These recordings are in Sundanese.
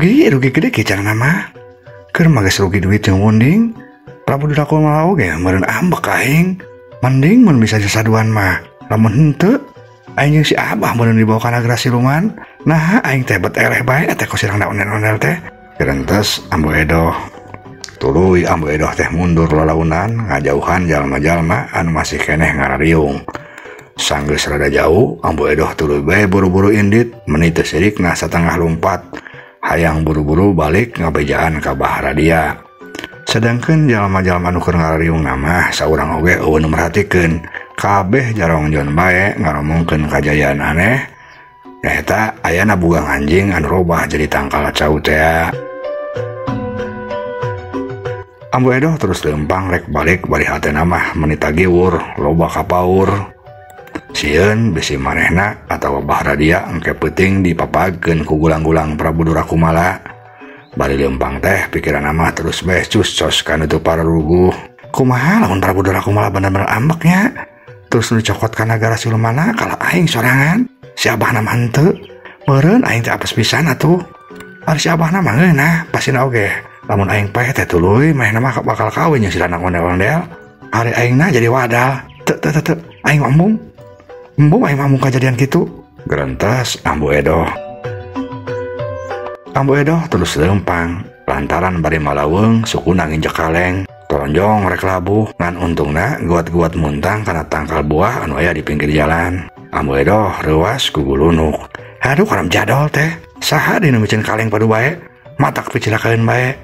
Rugi rugi gede kieu carana mah. Keur mah geus rugi duit jeung munding. Prabu Durakumala oge meureun ambek ka aing. Mending mun bisa sasaduan mah. Lamun henteu aing jeung si Abah meureun dibawa ka nagara siluman. Nah aing teh bet eleh bae eta ku sirangna ondel-ondel teh. Gerentes Ambu Edoh. Tuluy Ambu Edoh teh mundur lalaunan ngajauhan jalma-jalma anu masih keneh ngarariung. Sanggeus rada jauh Ambu Edoh tuluy bae buru-buru indit meni teu sirikna satengah lumpat. Hayang buru-buru balik ngabejaan ka Bahradia. Sedangkan jalma-jalma nu keur ngarariung mah saurang oge eueuh nu merhatikeun. Kabeh jarongjon bae ngaromongkeun kajayaan aneh. Nyaeta ayana bugang anjing anu robah jadi tangkal cau tea. Ambu Edoh terus lempang rek balik bari hatena mah meni tagiwur loba kapaur. Sieun bisi manehna atawa Bahradia engke peuting dipapagkeun ku gulang-gulang Prabu Durakumala. Bari lempang teh pikiranna mah terus bae cus-cos kana teu pararuguh. Kumaha lamun Prabu Durakumala bener-bener ambeknya? Terus nu dicokot ka nagara silumana kalah aing sorangan. Si Abahna mah henteu. Meureun aing teh apes pisan atuh. Ari si Abahna mah ngeunah pasina oge. Lamun aing paeh teh tuluy manehna mah bakal kawin jeung si lanang ondel-ondel. Ari aingna jadi wadal. Teu teu teu aing mah embung. Embung aing mah embung kajadian kitu. Gerentes Ambu Edoh. Ambu Edoh terus lempang lantaran bari malaweung sukuna nginjek kaleng. Toronjong rek labuh ngan untungna guat-guat muntang kana tangkal buah anu aya di pinggir jalan. Ambu Edoh reuas ku gulunuk. Aduh karam jadol teh. Saha deui nu miceun kaleng padu bae? Matak picilakaeun bae.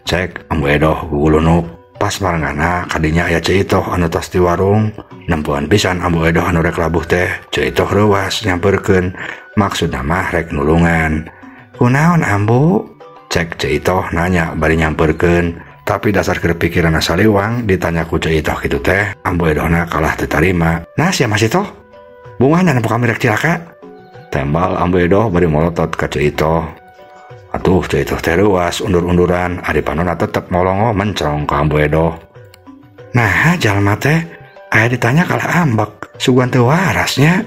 Cek Ambu Edoh ku gulunuk. Pas marengana kadinya aya Ceu Itoh anu tos di warung. Nempoan pisan Ambu Edoh anu rek labuh teh. Ceu Itoh reuas nyamperkeun. Maksudna mah rek nulungan. Kunaon Ambu? Cek Ceu Itoh nanya bari nyamperkeun. Tapi dasar keur pikiranna saliwang ditanya ku Ceu Itoh kitu teh, Ambu Edohna kalah teu tarima. Nah sia Mas Itoh? Bungahna nempo kami rek cilaka. Tembal Ambu Edoh bari molotot ka Ceu Itoh. Atuh Ceu Itoh teh reuas undur-unduran, ari panonna tetep molongo mencrong ka Ambu Edoh. Nah jalma teh aya ditanya kalah ambek, sugan teu warasnya.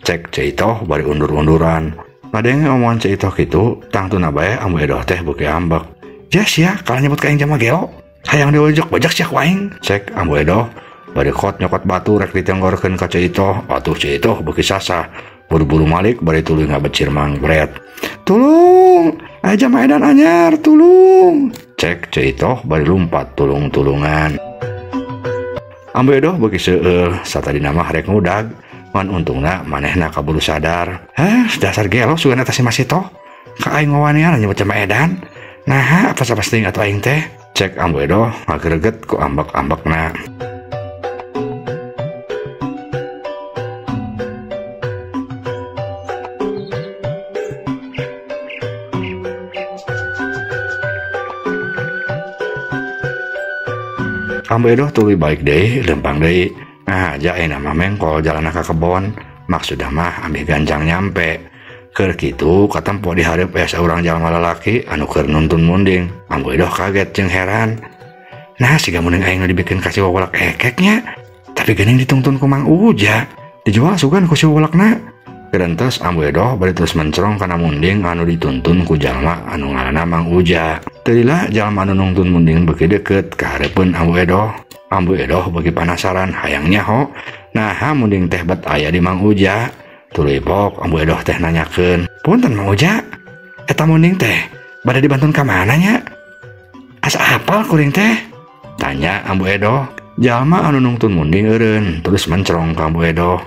Cek Ceu Itoh bari undur-unduran. Ngadenge omongan Ceu Itoh kitu, tangtuna bae Ambu Edoh teh beuki ambek. Jas ya, kalah nyebut ka aing jalma gelo. Hayang diwejek-wejek sia ku aing. Cek Ambu Edoh bari kot nyokot batu rek ditenggorkeun ka Ceu Itoh. Atuh Ceu Itoh beuki sasah. Buru-buru malik bari tuluy ngabecir mangpret. Tulung, aya jalma edan anyar, tulung. Cek Ceu Itoh bari lumpat tulung-tulungan. Ambu Edoh beuki seueul, satadina mah rek ngudag. Ngan untungna manehna kaburu sadar. Hah, dasar gelo sugan eta si Mas Itoh. Ka aing ngawanian nyebut jalma edan. Nah, apa-apa teuing atuh aing teh? Cek Ambu Edoh ngagereget ku ambek-ambekna. Ambu Edoh tuluy balik deui, lempang deui. Nah, aja ayeuna mah mengkol jalanna ka kebon. Maksudna mah ambih gancang nyampe. Keur kitu katempo di hareup aya saurang jalma lalaki anu keur nuntun munding. Ambu Edoh kaget jeung heran. Nah, siga munding aing nu dibikeun ka si wawalak ekeknya. Tapi geuning ditungtun ku Mang Uja. Dijual sugan ku si wawalakna. Gerentes Ambu Edoh bari terus mencrong kana munding anu dituntun ku jalma anu ngaranna Mang Uja. Teu lila jalma anu nungtun munding beuki deukeut ka hareupeun Ambu Edoh. Ambu Edoh beuki panasaran hayang nyaho. Naha munding teh bet aya di Mang Uja. Tuluy pok Ambu Edoh teh nanyakeun, "Punten Mang Uja, eta munding teh bade dibantun ka mana nya? Asa apal kuring teh?" Tanya Ambu Edoh. Jalma anu nungtun munding eureun terus mencrong ka Ambu Edoh.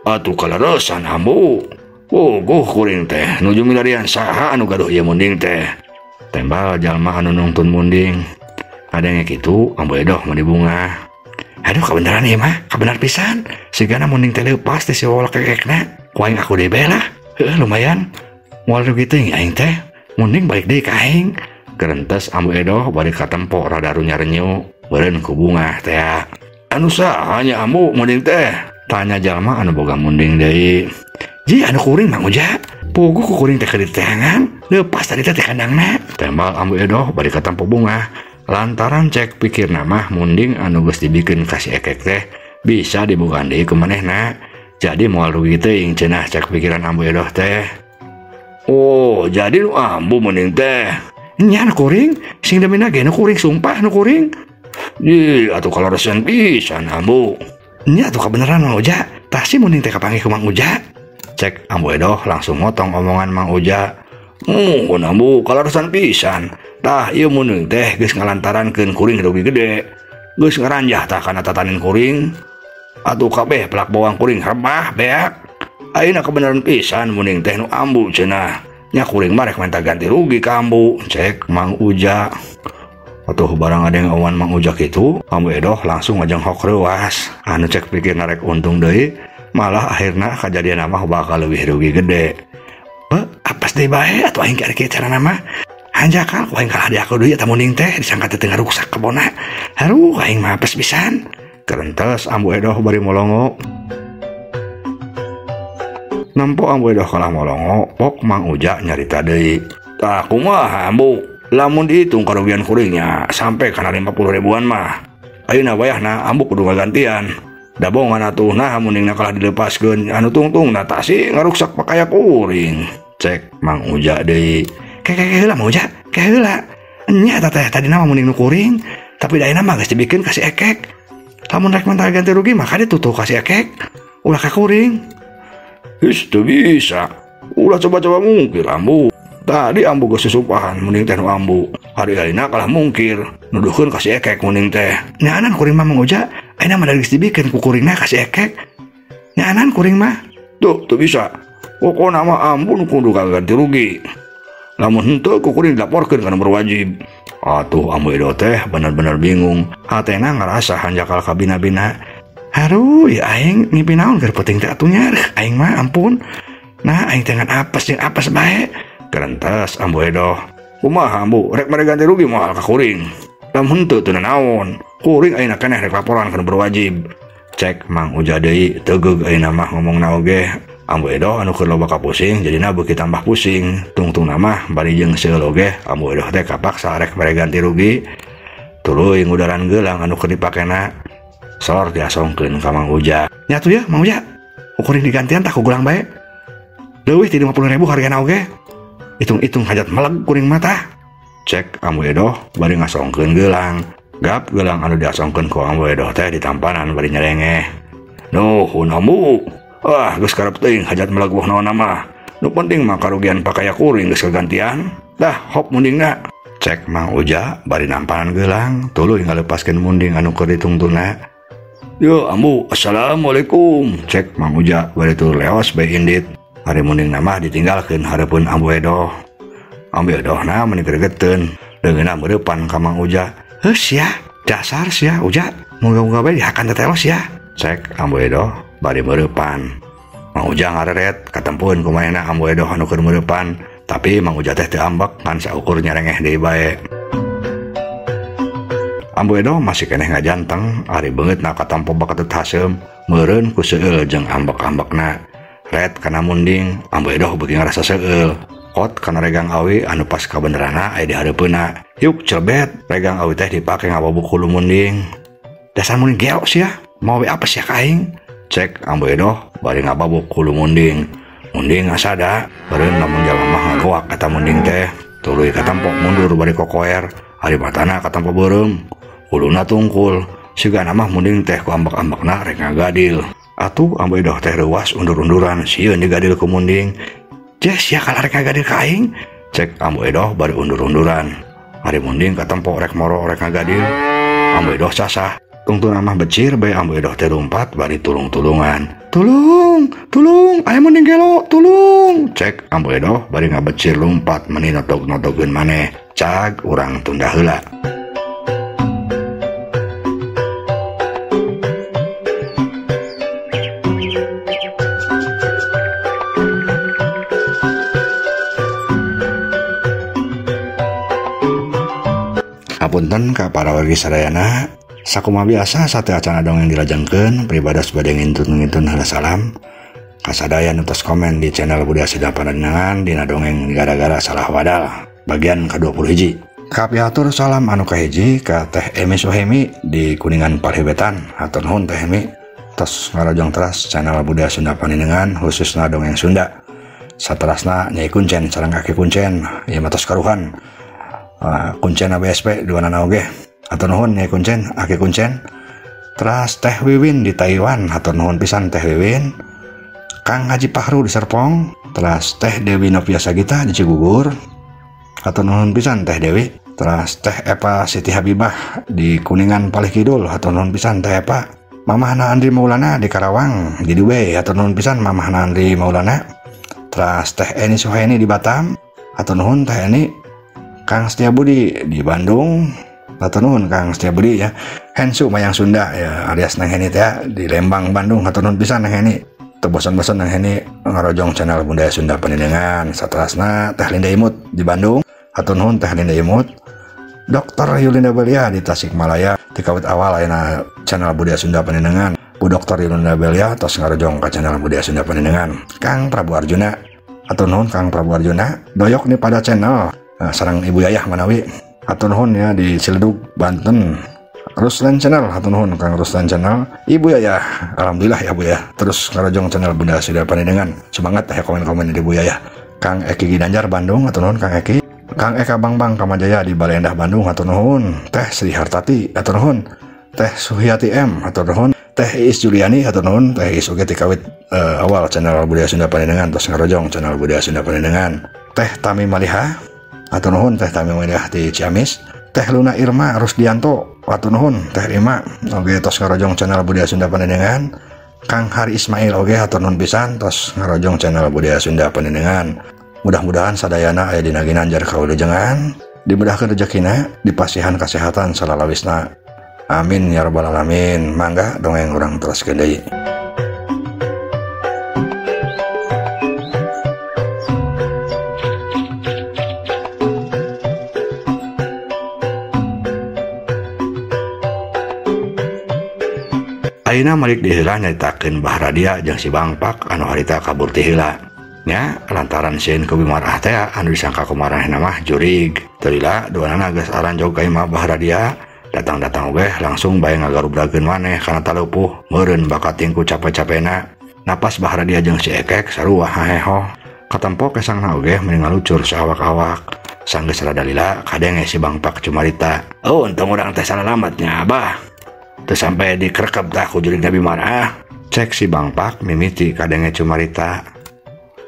Atuh kaleresan Ambu. Puguh kuring teh nuju milarian saha anu gaduh ieu munding teh. Tembal jalma anu nungtun munding. Kadenge kitu Ambu Edoh meni bungah. Aduh kabeneran ieu mah, kabenar pisan. Sigana munding teh leupas teh si wawalak kekekna. Ku aing aku deui bae lah. Heuh lumayan. Moal rugi teuing aing teh. Munding balik deui ka aing. Gerentes Ambu Edoh bari katempo rada runya-renyu. Beureun ku bungah teh. Anu saha nya Ambu munding teh? Tanya jalma anu boga munding deui. Ji anu kuring Mang Uja. Puguh ku kuring teh keur diteangan. Leupas tadi teh kandangna. Tembal Ambu Edoh bari katempo bungah. Lantaran cek pikirna mah munding anu geus dibikeun ka si ekek teh bisa dibogaan deui ku manehna. Jadi moal rugi teuing cenah cek pikiran Ambu Edoh teh. Oh, jadi nu ambu munding teh. Nya nu kuring, sing demina ge nu kuring sumpah nu kuring. Ih, atuh kaleresan pisan ambu. Nya atuh kabeneran Mang Uja, tah si munding teh kapanggih ku Mang Uja. Cek Ambu Edoh langsung motong omongan Mang Uja. Muhun ambu kaleresan pisan. Tah ieu munding teh geus ngalantarankeun kuring rugi gede. Geus ngaranjah tah kana tatanin kuring. Atuh kabeh pelak bawang kuring rebah beak. Ayeuna kebenaran pisan munding teh nu ambu cenah. Nya kuring mah rek minta ganti rugi ka ambu. Cek Mang Uja. Atuh barang ada yang omongan Mang Uja kitu, Ambu Edoh langsung ngajenghok reuas. Anu cek pikir narek untung deui, malah akhirna kajadian mah bakal leuwih rugi gede. Be, apes deui bae atuh aing keur kieu carana mah. Hanjakal ku aing kalah diaku deui eta munding teh disangka teh ngaruksak kebona. Haruh aing mah apes pisan. Kerentes Ambu Edoh bari molongo. Nempo Ambu Edoh kalah molongo, pok Mang Uja nyarita deui. Tah kumaha ambu? Lamun dihitung kerugian kuringnya sampai kana 50 ribuan mah. Ayeuna wayahna ambu kudu ngagantian. Dabongan atuh nah mundingna kalah dilepaskeun anu tungtungna tah si ngaruksak pakaya kuring. Cek Mang Uja deui. Ke heula Mang Uja, ke heula. Nya eta teh tadina mah munding nu kuring, tapi da ayeuna mah geus dibikeun ka si Ekek. Lamun rek minta ganti rugi mah kade tutuh ka si Ekek. Ulah ka kuring. His teu bisa. Ulah coba-coba mungkir ambu. Tadi ambu geus susumpahan munding teh nu ambu. Hari-harina kalah mungkir, nuduhkeun ka si Ekek munding teh. Nyaanan kuring mah Mang Uja, ayeuna mah geus dibikeun ku kuringna ka si Ekek. Nyaanan kuring mah. Tuh, teu bisa. Pokona mah ambu nu kudu ganti rugi. Lamun henteu ku kuring dilaporkeun ka nu berwajib. Atuh Ambu Edoh teh bener-bener bingung. Hatena ngarasa hanjakal ka bina-bina. Haruh, ya aing ngimpi naon keur peuting teh atuh nya. Aing mah ampun. Nah, aing teh ngan apes jeung apes bae. Kerentes Ambu Edoh. Kumaha ambu, rek mere ganti rugi moal ka kuring. Lamun henteu teu nanaon. Kuring ayeuna keneh rek laporan ka nu berwajib. Cek Mang Uja deui tegeug ayeuna mah ngomongna oge. Ambu Edoh anu keur loba kapusing jadina beuki tambah pusing. Tungtungna mah bari jeung seul oge Ambu Edoh teh kapaksa rek mere ganti rugi. Tuluy ngudaran geulang anu keur dipakena. Sor diasongkeun ka Mang Uja. Nya atuh ya Mang Uja. Kuring digantian tah ku gulang bae. Leuwih ti 50.000 hargana oge. Hitung-hitung hajat meleg kuring mata. Cek Ambu Edoh bari ngasongkeun geulang. Gap geulang anu diasongkeun ku Ambu Edoh teh ditampanan bari nyerengeh. Nuhun ambu. Ah, geus karep teuing hajat meleg wah naon mah. Nu penting mah karugian pakaya kuring geus kagantian. Dah hop mundingna. Cek Mang Uja bari nampanan geulang, tuluy ngalepaskeun munding anu keur ditungtuna. Yo ambu, assalamualaikum. Cek Mang Uja bari tur leos bae indit. Hari munding nama ditinggalkeun hareupeun Ambu Edoh. Ambu Edoh na meni gregeteun, deungeunna meurepan ka Mang Uja. Heuh sia, dasar sia Uja, moga-moga bae dihakan teh telos ya. Cek Ambu Edoh bari meurepan. Mang Uja ngareret katempueun kumaha Ambu Edoh anu keur meurepan, tapi Mang Uja teh teu ambek ngan saukur nyerengeh deui bae. Ambu Edoh masih keneh ngajanteng, ari beungeutna katampo bakatut haseum, meureun ku seueul jeung ambek-ambekna. Red kana munding, Ambu Edoh beuki ngarasa seueul. Kot kana regang awi anu pas kabenerana aya di hareupeunna. Yuk celbet, regang awi teh dipake ngababuk hulu munding. Dasar munding geok sia, mau we apes sia ka aing. Cek Ambu Edoh bari ngababuk hulu munding. Munding ngasada, beureun lamun jalma mah ngagoak eta munding teh. Tuluy katempo mundur bari kokoer, ari matana katempo beureum. Huluna tungkul, sigana mah munding teh ku ambek-ambekna rek ngagadil. Atuh Ambu Edoh teh reuas undur-unduran sieun digadil ku munding. Jeh sia kalah rek ngagadil ka aing. Cek Ambu Edoh bari undur-unduran. Ari munding katempo rek moro rek ngagadil. Ambu Edoh sasah. Tungtungna mah becir bae Ambu Edoh teh lumpat bari tulung-tulungan. Tulung, tulung, aya munding gelo, tulung. Cek Ambu Edoh bari ngabecir lumpat meni notog-notogeun maneh. Cag urang tunda heula. Hapunten ka para wargi sadayana, sakumaha biasa sate acana dongeng dilajengkeun pribados bade ngintun-ngintun heula salam. Kasadaya nu tos komen di channel Budaya Sunda Pandeningan dina dongeng gara-gara salah wadal bagian ke-21. Kapihatur salam anu kahiji ka Teh Emi Suhemi di Kuningan Parhebetan. Hatur nuhun Teh Emi tos ngarojong teras channel Budaya Sunda Pandeningan khususna dongeng Sunda. Saterasna Nyai Kuncen sareng Aki Kuncen ieu mah tos karuhan. Kuncen ABSP duanana oge. Hatur nuhun Nyai Kuncen, Aki Kuncen. Teras Teh Wiwin di Taiwan, hatur nuhun pisan Teh Wiwin. Kang Haji Pahru di Serpong, teras Teh Dewi Novia Sagita di Cigugur. Hatur nuhun pisan Teh Dewi. Teras Teh Epa Siti Habibah di Kuningan Palih Kidul, hatur nuhun pisan Teh Epa. Mamahna Andri Maulana di Karawang, di Dubai, hatur nuhun pisan Mamahna Andri Maulana. Teras Teh Eni Suhaini di Batam, hatur nuhun Teh Eni. Kang Setia Budi di Bandung, hatur nuhun Kang Setia Budi ya. Hensu Mayang Sunda ya alias Neng Heni teh di Lembang Bandung, hatur nuhun pisan Neng Heni. Teu bosan-bosan Neng Heni ngarojong channel Budaya Sunda Pandenengan. Saterasna Teh Linda Imut di Bandung, hatur nuhun Teh Linda Imut. Dr. Yulinda Belia di Tasikmalaya, tikawit awal ayeuna channel Budaya Sunda Pandenengan. Bu Dr. Yulinda Belia tos ngarojong ka channel Budaya Sunda Pandenengan. Kang Prabu Arjuna, hatur nuhun Kang Prabu Arjuna. Doyok nih pada channel sareng Ibu Yayah manawi, hatur nuhun ya di Ciledug Banten. Ruslan Channel, hatur nuhun Kang Ruslan Channel. Ibu Yayah, alhamdulillah ya Bu ya, terus ngarojong channel Budaya Sunda Pandenengan. Semangat ya komen-komen di Bu Yayah. Kang Eki Ginanjar Bandung, hatur nuhun Kang Eki. Kang Eka Bangbang Kamajaya di Bale Endah Bandung, hatur nuhun. Teh Sri Hartati, hatur nuhun. Teh Suhyati M, hatur nuhun. Teh Iis Juliani, hatur nuhun. Teh Iis oge tikawit awal channel Budaya Sunda Pandenengan, tos ngarojong channel Budaya Sunda Pandenengan. Teh Tami Maliha, hatur nuhun Teh Tami Maliha di Ciamis. Teh Luna Irma Rusdianto, hatur nuhun Teh Irma oge tos ngarojong channel Budaya Sunda Pandenengan. Kang Hari Ismail oge hatur nuhun pisan tos ngarojong channel Budaya Sunda Pandenengan. Mudah-mudahan sadayana aya dina ginanjar kawilujengan, dimudahkeun rezekina, dipasihan kasehatan salalawisna. Amin ya rabbal alamin. Mangga dongeng urang teraskeun deui. Ayeuna malik di heula nyaritakeun Bahradia jeung si Bangpak anu harita kabur ti heula. Nya lantaran sieun ku Bimarah teh anu disangka ku maranehna mah jurig. Teu lila duanana geus aranjog ka imah Bahradia, datang-datang oge langsung bae ngagarubrakeun maneh kana talupuh, meureun bakating ku cape-capena. Napas Bahradia jeung si Ekek sarua haheho. Katempo kesangna oge meni ngalucur saawak-awak. Sanggeus rada lila kadenge si Bangpak cumarita. "Oh, untung urang teh salalamatnya, Abah. Teu sampai dikerekep tah ku jurig Nabi Marah." Cek si Bangpak mimiti kadenge cumarita.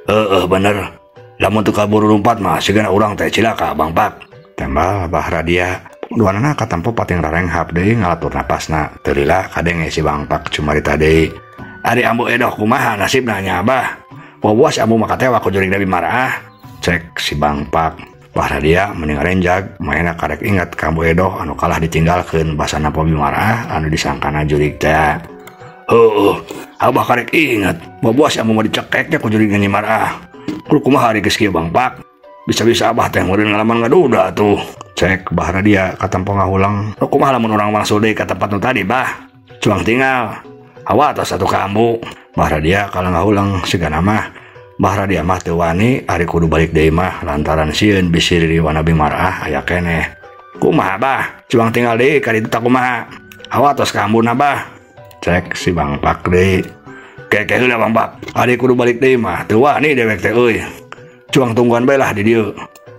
"Heeh, bener. Lamun teu kaburu lumpat mah sigana urang teh cilaka, Bangpak." Tembal Bahradia. Duanana katempo pating rarenghap deui ngalatur napasna. Teu lila kadenge si Bangpak cumarita deui. "Ari ambu edoh kumaha nasibna nya, Abah? Boboas ambu mah katewa ku jurig Nabi Marah." Cek si Bangpak. Bahradia mending ngarenjag, maena karek ingat ka ambu edoh anu kalah ditinggalkeun basana Nabi Marah anu disangkana jurig teh. "Heueuh, abah karek ingat, boboas ambu mah dicekeknya ku jurig Nyi Marah. Kudu kumaha ari geus kieu Bangpak? Bisa-bisa abah teh meureun ngalaman ngaduda tuh." Cek Bahradia katempo ngahulang. "Kumaha lamun urang wangsul deui ka tempat nu tadi, Bah? Cuang tinggal. Hawa atos atuh ka ambu." Bahradia kalah ngahulang sigana mah Bahradia mah teu wani ari kudu balik deui mah lantaran sieun bisi ririwan Nabi Marah aya keneh. "Kumaha, Bah? Cuang tinggal deui ka ditu tah kumaha? Hawa atos ka ambuna, Bah." Cek si Bangpak deui. "Keke heula Bangpak, ari kudu balik deui mah teu wani dewek teh euy. Cuang tungguan bae lah di dieu.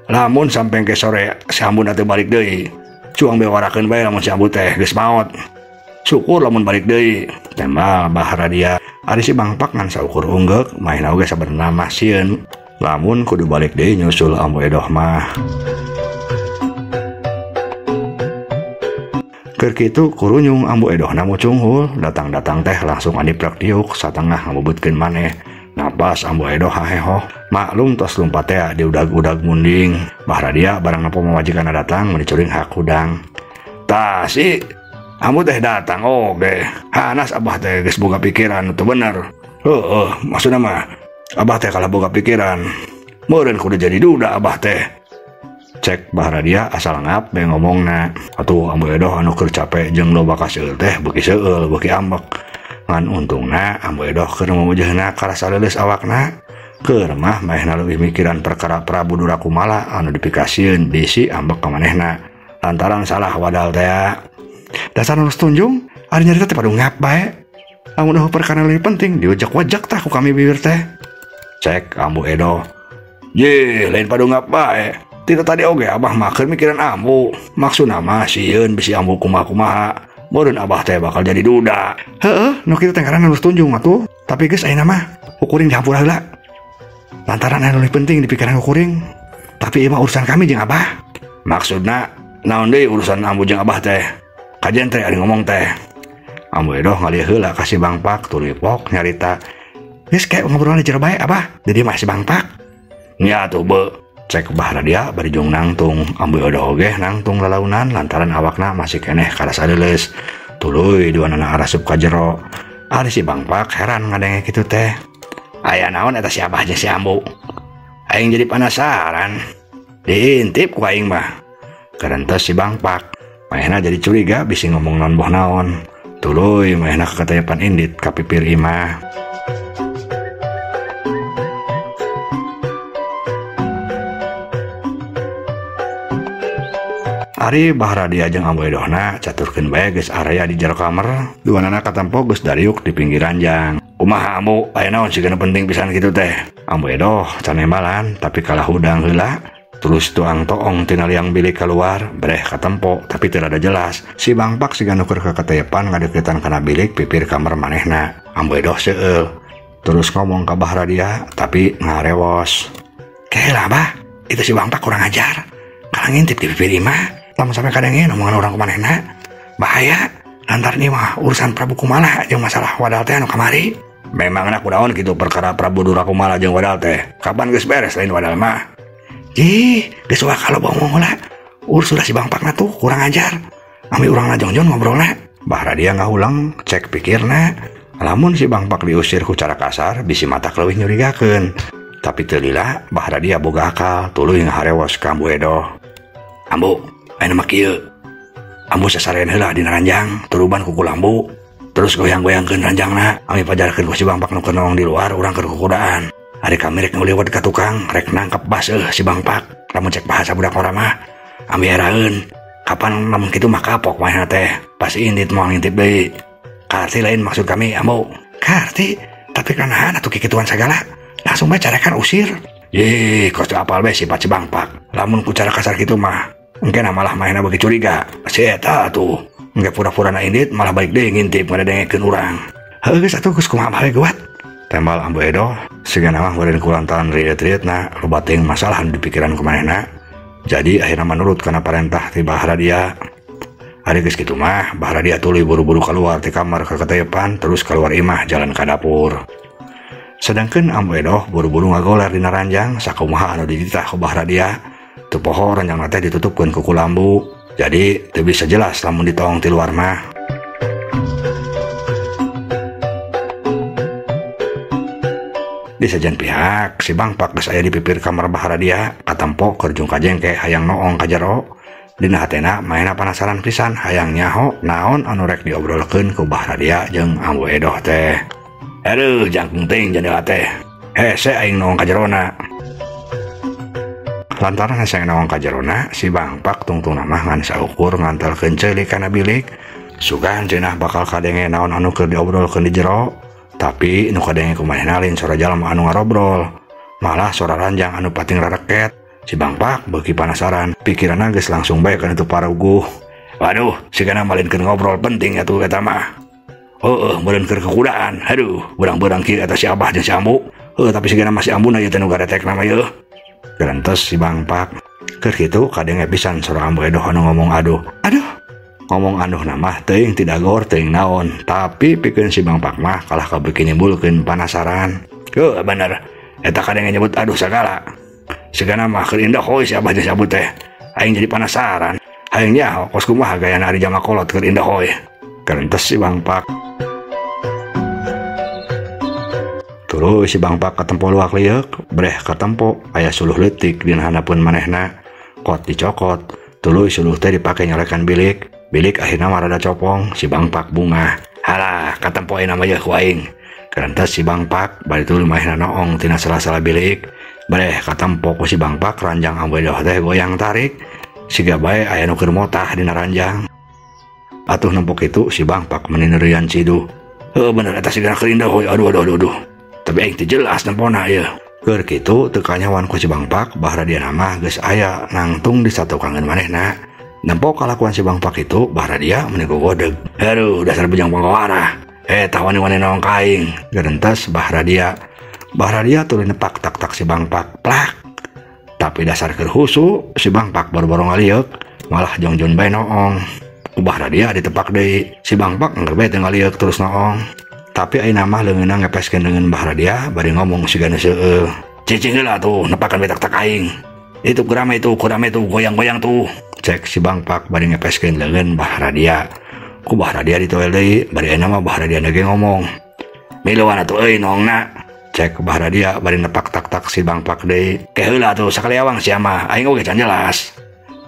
Lamun sampe ke sore si ambuna teu balik deui, cuang bewarakeun bae lamun si ambu teh geus maot. Syukur lamun balik deui." Tembal Bahradia. Ari si Bangpak ngan saukur unggeuk, maena oge sabenerna mah sieun lamun kudu balik deui nyusul ambu edoh mah. Keur kitu kurunyung ambu edohna mucunghul, datang-datang teh langsung aniprek diuk satengah ngabubutkeun maneh. Napas ambu edoh haheho, maklum tos lumpat teh di udag-udag munding. Bahradia barang nempo mamajikanna datang meni curing hak hudang. "Tah si ambu teh datang oge. Hanas abah teh geus boga pikiran teu bener. Heueuh, maksudna mah abah teh kalah boga pikiran. Meureun kudu jadi duda abah teh." Cek Bahradia asal ngap bae ngomongna. Atuh ambu edoh anu keur cape jeung loba kaseul teh beuki seueul beuki ambek. Ngan untungna ambu edoh keur mamujeuhna karasa leuleus awakna. Keur mah maehna leuwih mikiran perkara Prabu Durakumala anu dipikasieun bisi ambek ka manehna lantaran salah wadal teh. Dasar nu tunjung ari nyarita teh padu ngap bae. Lamun eueuh perkara leuwih penting diwejak-wejak tah ku kami bibir teh. Cek Ambu Edo. Ye, lain padunggap bae. Tidak tadi oge abah mah keur mikiran ambu. Maksudna mah sieun bisi ambu kumaha-kumaha. Meureun abah teh bakal jadi duda. Heeh, nu kitu teh ngaranna lurus tunjung atuh. Tapi geus ayeuna mah kuring dihampura heula. Lantaran anu leuwih penting di pikiran kuring. Tapi ieu mah urusan kami jeung abah. Maksudna naon deui urusan ambu jeung abah teh? Kajen teh ari ngomong teh. Ambu Edoh ngalih heula ka si Bangpak tuluy pok nyarita. Geus kayak ngobrol di jero bae abah. Jadi mah si Bangpak. Nya atuh be. Cek Bah Radia bari jung nangtung. Ambu Edoh oge nangtung lalaunan lantaran awakna masih keneh karasa leuleus. Tuluy duanana arasup ka jero. Ari si Bangpak heran ngadenge kitu teh. Aya naon eta si abah jeung si ambu? Aing jadi penasaran. Diintip ku aing mah. Karentes si Bangpak. Manehna jadi curiga bisi ngomong naon boh naon. Tuluy manehna kekatayapan indit ka pipir imah. Ari Bah Radia jeung Ambu Edohna caturkeun bae geus area di jero kamar, duanana katempo geus dariuk di pinggir ranjang. Kumaha ambu, aya naon sigana penting pisan kitu teh? Ambu Edoh can nembalan tapi kalah hudang heula. Terus tuang toong tina liang bilik keluar, breh katempo tapi teu rada jelas. Si Bangpak siga nu keur kakatepan ngadeukeutan kana bilik pipir kamar manehna. Ambu Edoh seueul. Terus ngomong ka Bah Radia tapi ngarewos. Kelah bah, itu si Bangpak kurang ajar. Kalah ngintip di pipir imah. Lamun sampai kadangin omongan orang kumanehna bahaya. Lantaran ieu mah urusan Prabu Kumala jeung masalah wadal teh anu kamari. Memangna kunaon kitu perkara Prabu Dura Kumala jeung wadal teh? Kapan geus beres lain wadal mah? Jih, geus wah kalau ngomong heula. Urus sudah si Bangpakna tuh kurang ajar. Ami urang najongjon ngobrolna. Bah Radia ngahulang cek pikirna. Lamun si Bangpak diusir ku cara kasar bisi matak leuwih nyurigakeun. Tapi teu lila Bah Radia boga akal tuluy ngaharewos ka Ambu Edoh. Ambu, ayeuna mah kieu. Ambu sasarean heula dina ranjang, turuban ku kulambu. Terus goyang-goyangkeun ranjangna, ami pajarkeun ku si Bangpak nu keur nongong di luar, urang keur kukudaan. Ari kami rek nguliwat ka tukang, rek nangkep baseuh si Bangpak. Lamun cek bahasa budak ora mah, ami eraeun. Kapan lamun kitu mah kapok manehna teh. Pasti indit moal ngintip deui. Karti lain maksud kami, ambu. Karti, tapi kanahan atuh kikituan sagala. Langsung bae carekan usir. Yih, kos teu apal bae sifat si Bangpak. Lamun ku cara kasar kitu mah, engke malah manehna beuki curiga. Si eta atuh, engke pura-pura na indit malah balik deui ngintip ngadengekeun urang. Heuh geus atuh geus kumaha bae geuwat. Tembal Ambu Edoh, sigana mah meureun ku lantaran riet-rietna loba teuing masalah anu dipikiran ku manehna. Jadi akhirna manurut kana parentah ti Bah Radia. Ari geus kitu mah, Bah Radia tuluy buru-buru keluar ti kamar ka katepan terus keluar imah jalan ka dapur. Sedangkeun Ambu Edoh buru-buru ngagoler dina ranjang sakumaha anu dititah ku Bah Radia. Teu poho ranjangna teh ditutupkeun ku kulambu. Jadi teu bisa jelas lamun ditoong ti luar mah. Di sajian pihak, si Bangpak geus aya di pipir kamar Bah Radia, katempo keur jung kajengke hayang noong ka jero. Dina hatena manehna panasaran pisan hayang nyaho naon anu rek diobrolkeun ku Bah Radia jeung Ambu Edoh teh. Aduh, jangkung teuing jandela teh. Hese aing noong ka jerona. Lantaran hese noong ka jerona, si Bangpak tungtungna mah ngan saukur ngantelkeun ceuli kana bilik. Sugan cenah bakal kadenge naon anu keur diobrolkeun di jero. Tapi nu kadenge ku manehna lain sora jalma anu ngarobrol, malah sora ranjang anu pating rareket. Si Bangpak beuki panasaran, pikiranna geus langsung bae kana itu paruguh. Waduh, sigana malinkeun ngobrol penting atuh eta mah. Heueuh, meureun keur kekudaan. Aduh, beurang-beurang kieu eta si abah jeung si ambu. Heueuh, tapi sigana masih ambuna ieu teh nu garetekna mah yeuh. Gerentes si Bangpak. Keur kitu kadenge pisan sora Ambu Edoh anu ngomong aduh. Aduh. Ngomong aduh mah teuing tidak gor teuing naon, tapi pikeun si Bangpak mah kalah kabeuki nimbulkeun panasaran. Heuh, bener. Eta kadenge nyebut aduh sagala. Sigana mah keur indah hoy si abah jeung si ambu teh. Aing jadi panasaran. Hayang nyaho kos kumaha gayana ari jama kolot keur indah hoy. Gerentes si Bangpak. Tuluy si Bangpak katempo luak lieuk, breh katempo aya suluh leutik dina handapeun manehna. Kot dicokot, tuluy suluh teh dipake nyolekan bilik. Bilik akhirna mah rada copong, si Bangpak bungah. Halah, katempo ayeuna mah yeuh ku aing. Gerentes si Bangpak, bari tuluy manehna noong tina sela-sela bilik. Breh katempo ku si Bangpak ranjang Ambu Edoh teh goyang tarik. Siga bae aya nu keur motah dina ranjang. Atuh nempok itu si Bangpak meni neureuyan ciduh. Heuh bener eta sigana keur indah hoy. Aduh aduh aduh aduh. Tapi aing teu jelas nempona ieu. Keur kitu teu kanyahoan ku si Bangpak Bahradia mah geus aya nangtung di satukangeun manehna. Nempo kalakuan si Bangpak itu Bahradia meni gogodeg. Aduh dasar bujang pangkawarah. Tah wani-wani noong ka aing. Gerentes Bahradia. Bahradia tuluy nepak tak-tak si Bangpak. Plak. Tapi dasar keur husu si Bangpak boro-boro ngalieuk, malah jongjon bae noong. Ku Bahradia ditepak deui. Si Bangpak angger bae teu ngalieuk terus noong. Tapi ayeuna mah leungeunna ngepeskeun leungeun Bahradia bari ngomong siga nu seueuh. Cicing heula tuh nepakan bae tak-tak aing. Itu kurame itu goyang-goyang tuh. Cek si Bangpak bari ngepeskeun leungeun Bahradia. Ku Bahradia ditoel deui, bari ayeuna mah Bahradia ge ngomong. Miluan atuh euy noongna. Cek Bahradia bari nepak tak-tak si Bangpak deui. Ke heula atuh sakali awang sia mah, aing oge can jelas.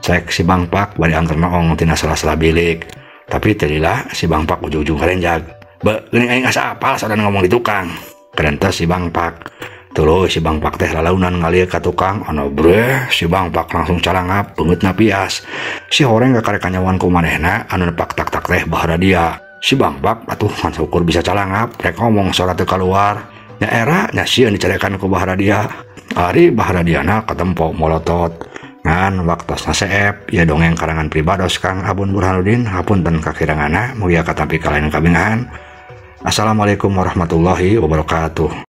Cek si Bangpak bari angker noong tina sela-sela bilik. Tapi teu lila si Bangpak ujug-ujug karenjag. Be, geuning aing asa apal sadan ngomong di tukang. Kerentes si Bangpak. Tuluy si Bangpak teh lalaunan ngalieu ka tukang, anu breh si Bangpak langsung calangap beungeutna pias. Si horeng kakarek kanyawan ku manehna anu nepak tak-tak teh Bahradia. Si Bangpak atuh ngan saukur bisa calangap rek ngomong sora teu kaluar. Nya era nya sieun dicarekan ku Bahradia. Ari Bahradiana katempo molotot. Ngan waktosna seep ieu dongeng karangan pribados Kang Abun Burhanuddin, hapunten kakiranganna mugia katampi kalayan kabingahan. Assalamualaikum warahmatullahi wabarakatuh.